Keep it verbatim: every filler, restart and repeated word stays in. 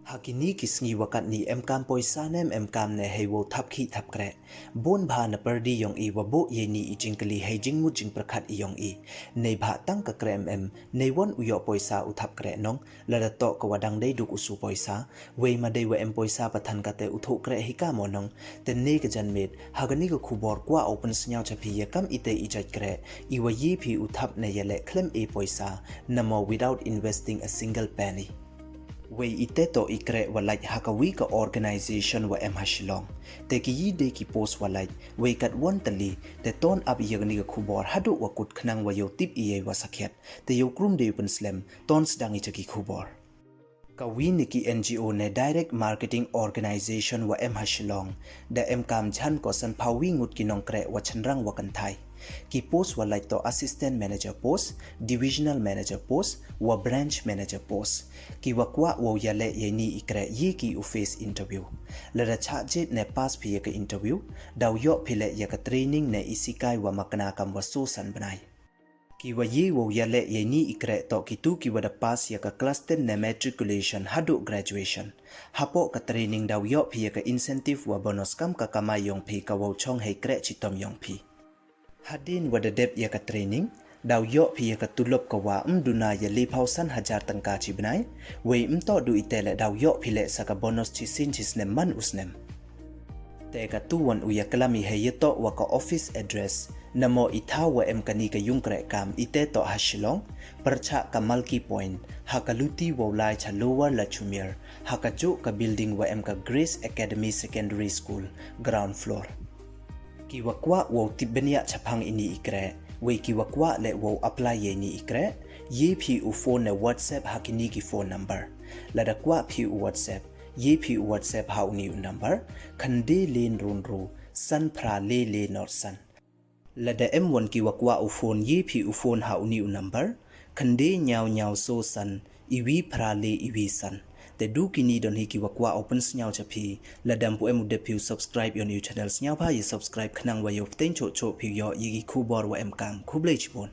Ha kini ki sngi wa katni em kam poisa ne em kam ne hei wow thap khih thap kreh. Bun bha na pyrdi yong i wa buh yei ni i jingkylli hei jingmut jingpyrkhat i yong i. Nei bha tang ka kreh em em, nei won u yoh poisa u thap kreh nong, lada toh ka wa dang dei duk u su poisa, wei ma dei wa em poisa pathan kate u thoh kreh hi ka mo nong. Te ne ka jan miet, ha kani ka khubor kwah u pynsnyaw cha phi ya kam ite i jait kreh, i wa ye phi u thap ne ya leh khlem e poisa, namo without investing a single penny. Wei ite toh i kreh wa lait ha ka wi ka organization wa em ha Shillong. Te ki yi de ki post wa lait, wei kat wan tali, te ton ap ya kani ka khubor haduh wa kut khnang wa yoh tip i yei wa sakhiat. Te yow krum de u pynslem, ton sdang i cha ki khubor. Ka wi ni ki N G O ne Direct Marketing Organization wa em ha Shillong, da em kam jan ko san phaw wi ngut ki nongkreh wa chynrang wa kynthai. Ki post wa lait toh Assistant Manager post, Divisional Manager post, wa Branch Manager post. Ki wa kwah wow ya leh yei ni i kreh ye ki u face interview. Lada chah jied ne pass phi ya ka interview, daw yoh phi leh ya ka training ne i sikai wa makna kam wa so san bnai. Ki wa ye wow ya leh yei ni i kreh toh ki tu ki wa da pass ya ka class ten ne matriculation haduh graduation. Hapoh ka training daw yoh phi ya ka incentive wa bonus kam ka kamai yong phi ka wow chong hei kreh chitom yong phi. Hadien wa da dep ya ka training, daw yoh phi ya ka tulop ka wa em duna ya le phaw san hajar tangka chi bnai, wei em toh du ite leh daw yoh phi leh sa ka bonus chi sien chi snem man u snem. Te ka tu wan u ya klam i hei ya toh wa ka office address, namo i thaw wa em kani ka yung kreh kam ite toh ha Shillong, pyrchah ka Malki Point, ha ka luti wow lai cha Lower Lachumiere, ha ka juh ka building wa em ka Grace Academy Secondary School, ground floor. Ki wa kwah wow tip bniah chaphang ini i kreh, wei ki wa kwah leh wow apply yei ni i kreh, ye phi u phone ne WhatsApp ha kini ki phone number. Lada kwah phi u WhatsApp, ye phi u WhatsApp ha uni u number, khynde le ynru ynru, san phra le le nor san. Lada em wan ki wa kwah u phone ye phi u phone ha uni u number, khynde nyaw nyaw so san, iwi phra le iwi san. Te du kini don hi ki wa kwah u pynsnyaw cha phi, lada em pu em u dep phi u subscribe yong i u channel, snyawbha ya subscribe khnang wa yoh pteng choh choh phi u yoh yei ki khubor wa em kam. Khublei chibun.